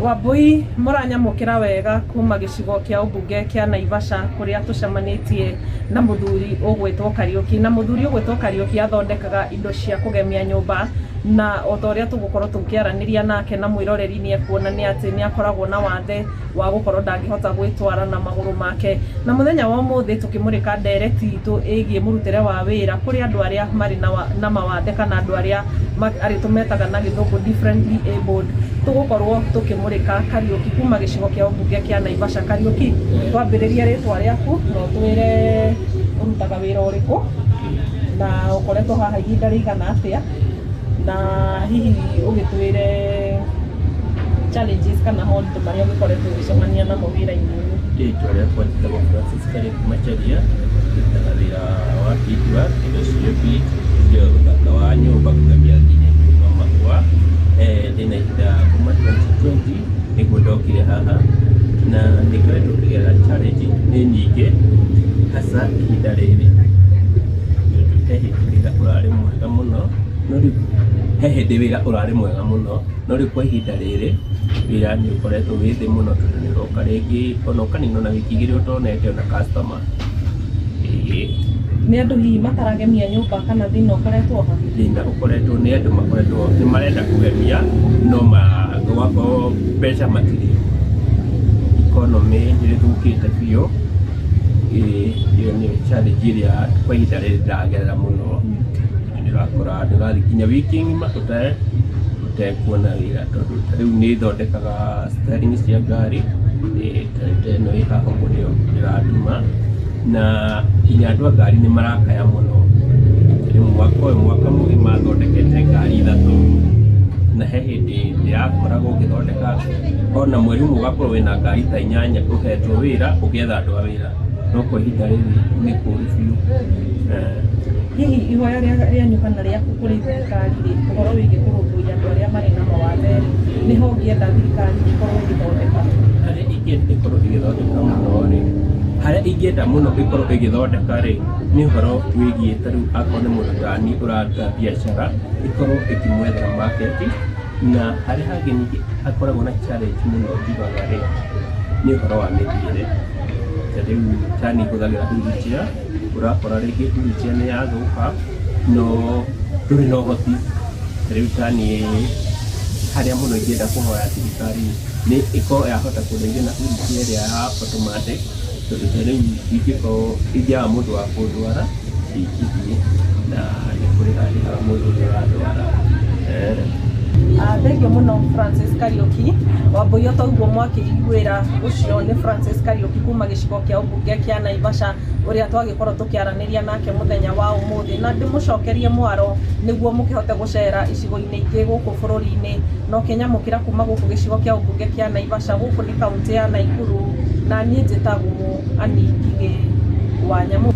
Wambui mũranyamũkĩra wega kuma gĩcigo kĩa ũmbunge kĩa Naivasha kũrĩa tũcemanĩtie na mũthuri ũgwĩtwo Kariũki. Na mũthuri ũgwĩtwo Kariũki athondekaga indo cia kũgemia nyũmba, na o ta ũrĩa tũgũkorwo tũkĩaranĩria nake na mwĩroreri nĩ ekuona nĩ atĩ nĩ akoragwo na wathe wa gũkorwo ndangĩhota gwĩtwara na magũrũ make. Na mũthenya wa ũmũthĩ tũkĩmũrĩka ndereti itũ ĩgiĩ mũrutĩre wa wĩra kũrĩ andũ arĩa marĩ na mawathe kana andũ arĩa arĩ tũmetaga na gĩthũngũ differently abled, tũgũkorwo tũkĩmũrĩka Kariũki kuma gĩcigo kĩa ũmbunge kĩa Naivasha. Kariũki, twambĩrĩrie rĩtwa rĩaku na ũtwĩre ũrutaga wĩra ũrĩkũ na ũkoretwo haha ihinda rĩigana atĩa, na hihi ũgĩtwĩre challenges kana moritũ marĩa ũgĩkoretwo ũgĩcemania namo wĩra-inĩ ũyũ. Rĩtwa rĩakwa njĩtagwo Francis Kariũki Macharia, ndutaga wĩra wa beadwork, indo cia bead, indo ũthaka wa nyũmba, kũgemia nginya nyũmba mahũa. Ndĩna ihinda kuma 2020 nĩguo ndokire haha, na nĩngoretwo ngĩgerera challenge nĩ nyingĩ, hasa ihinda rĩrĩ, tondũ he hĩndĩ wĩra ũrarĩ mwega mũno, no rĩu he hĩndĩ wĩra ũrarĩ mwega mũno, no rĩu kwa ihinda rĩrĩ wĩra nĩ ũkoretwo wĩ thĩ mũno, tondũ nĩ ũroka rĩngĩ ona ũkanina ona wiki igĩrĩ ũtonete ona customer. Ĩĩ. Nĩ andũ hihi mataragemia nyũmba kana thĩna ũkoretwo ha? Thĩna ũkoretwo nĩ andũ makoretwo nĩ marenda kũgemia no gwakorwo mbeca matirĩ. Economy nĩ ĩthũkĩte biũ. Ĩĩ, ĩyo nĩyo challenge ĩrĩa kwa ihinda rĩrĩ ndĩragerera mũno. Nĩ ũrakora nĩ ũrathiĩ nginya wiki ng'ima ũtekuona wĩra, tondũ ta rĩu nĩ thondekaga steering cia ngari, ta ĩno ĩ haha ũguo nĩyo ndĩratuma, na nginya andũ a ngari nĩ marakaya mũno. Rĩu mwaka ũyũ, mwaka mũgima thondekete ngari ithatũ, na he hĩndĩ ndĩrakoragwo ngĩthondeka ona mweri ũmwe ũgakorwo wĩna ngari ta inyanya ũhetwo wĩra ũgĩetha andũ a wĩra, no kwa ihinda rĩrĩ nĩ kũũru biũ. Hihi ihoya rĩanyu kana rĩaku kũrĩ thirikari rĩ, ũhoro wĩgiĩ kũrũmbũiya andũ arĩa marĩ na mawathe rĩ, nĩho ũngĩenda thirikari ĩkorwo ĩgĩthondeka? Harĩa ingĩenda ĩkorwo ĩgĩthondeka mũno rĩ, harĩa ingĩenda mũno ĩkorwo ĩgĩthondeka rĩ, nĩ ũhoro wĩgiĩ ta rĩu akorwo nĩ mũndũ ta niĩ ũraruta biacara, ĩkorwo ĩkĩmwethera market. Na harĩa hangĩ ningĩ hakoragwo na challenge mũno njugaga rĩ, nĩ ũhoro wa mĩthiĩre. Ta rĩu ta niĩ hũthagĩra wheelchair, ũrakora rĩngĩ wheelchair nĩ yathũka, no ndũrĩ na ũhoti. Ta rĩu ta niĩ harĩa mũno ingĩenda kũhoya thirikari nĩ ĩkorwo yahota kũndeithia na wheelchair ĩrĩa ya automatic, tondũ ta rĩu ingĩkorwo ingĩaga mũndũ wa kũndwara ndingĩthiĩ, na nĩ kũrĩha ndĩhaga mũndũ ũrĩa ũrandwara. Thengiũ mũno Francis Kariũki. Wambui o ta ũguo mwakĩiguĩra, ũcio nĩ Francis Kariũki kuma gĩcigo kĩa ũmbunge kĩa Naivasha, ũrĩa twagĩkorwo tũkĩaranĩria nake mũthenya wa ũmũthĩ, na ndĩmũcokerie mwaro nĩguo mũkĩhote gũcera icigo-inĩ ingĩ gũkũ bũrũri-inĩ. Na ũkĩnyamũkĩra kuma gũkũ gĩcigo kĩa ũmbunge kĩa Naivasha, gũkũ nĩ kaũntĩ ya Naikuru, na niĩ njĩtagwo Annie Ngigĩ wa Nyamũ.